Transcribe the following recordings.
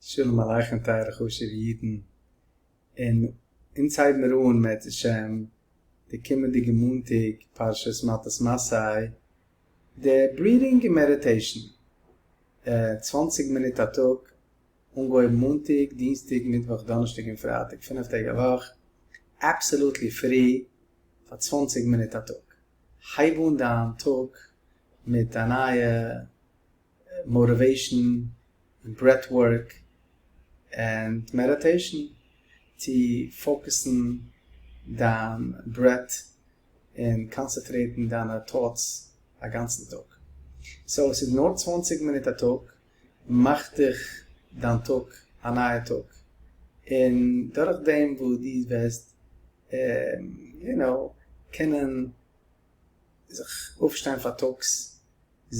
שלום עליכם טייערע חשוב'ע אידן, און אונז הייבן מיר אן מערצעשעם די קומענדיגע מאנטאג פרשת מטות מסעי, די breathing און meditation, 20 מינוט א טאג, אנגעהויבן מאנטאג, דינסטאג, מיטוואך, דאנערשטאג און פרייטאג, פינף טעג א וואך, absolutely free, פאר 20 מינוט א טאג. הייב אן דיין טאג מיט א נייע motivation און breath work און meditation צו focus ן דיין breath און concentrate ן דיינע thoughts א גאנצן טאג. So עס איז נאר 20 מינוט א טאג, מאך דיך דיין טאג א נייע טאג, און דורך דעם וואס דו וועסט יו נאו קענען זיך אויפשטיין פארטאגס 6:30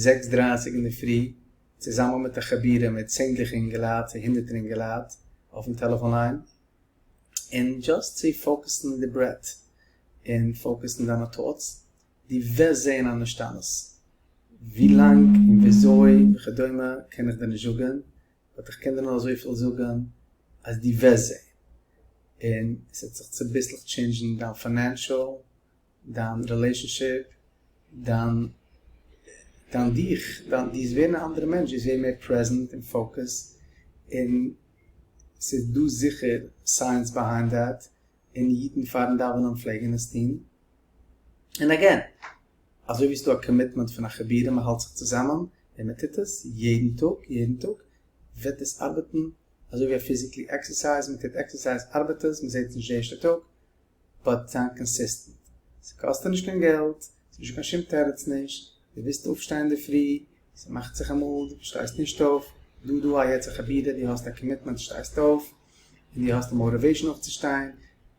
אינדערפרי צוזאמען מיט א חבורה מיט צענדליגע אינגעלייט צו הונדערטער אינגעלייט אויפן טעלעפאן line, און just צו focus ן די breath און focus ן דיינע thoughts, דו וועסט זעהן א השתנות. ווי לאנג און וויאזוי וכדומה קען איך דיר נישט זאגען, but איך קען דיר נאר אזויפיל זאגען אז דו וועסט זעהן, און עס וועט זיך צוביסלעך change ן דיין financial, דיין relationship, דיין דיין דיך, דיין דו וועסט ווערן א אנדערע מענטש, דו וועסט ווערן מער present און focus, און ס'איז דא זיכער science behind that, און אידן פארן דאווענען פלעגן עס טון, און again, אזוי ווי ס'איז דא א commitment פון א חבורה מען האלט זיך צוזאמען און מען טוט עס יעדן טאג יעדן טאג, וועט עס ארבעטן אזוי ווי א physically exercise, מען טוט exercise ארבעט עס, מען זעט עס נישט די ערשטע טאג, but זיין consistent. ס'קאסט דיר נישט קיין געלט, ס'איז נישט קיין שום תירוץ נישט, דו ווילסט אויפשטיין אינדערפרי, ס'מאכט זיך אמאל דו שטייסט נישט אויף, דא דא א יעצט א חבורה, דו האסט א commitment שטייסט אויף, און דו האסט די motivation אויפצושטיין,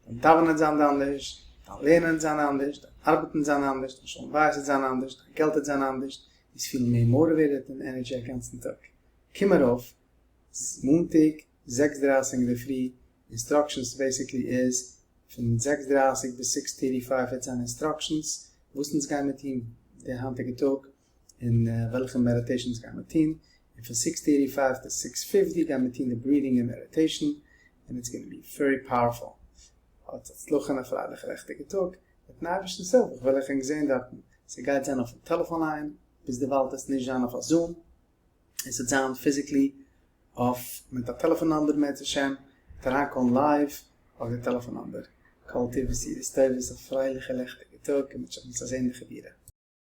דיין דאווענען וועט זיין אנדערש, דיין לערנען וועט זיין אנדערש, דיין ארבעטן וועט זיין אנדערש, דיין שלום בית וועט זיין אנדערש, דיין געלט וועט זיין אנדערש, דו וועסט פילן מער motivated און energy א גאנצן טאג. קום ארויף מאנטאג 6:30 אינדערפרי, instructions basically איז פון 6:30 ביז 6:35 וועט זיין instructions וואס אונז גיימיר טון די היינטיגע טאג און וועלכע meditations גיימיר טון, און פון 6:35 ביז 6:50 גיימיר טון די breathing און meditation, און it's gonna be very powerful. האטס הצלחה און א פרייליכע לעכטיגע טאג, מיטן אייבערשטנ'ס הילף, איך וועל אייך ענק זעהן דארטן, ס'גייט זיין אויפן טעלעפאן line, ביז דערווייל וועט עס נישט זיין אויף א Zoom, עס וועט זיין physically אויף מיט א טעלעפאן number מערצעשעם, מיט אריין call ן live אויף די טעלעפאן number. כל טוב ובשורות טובות, א פרייליכע לעכטיגע טאג און מ'וועט זיך זעהן אין די חבורה.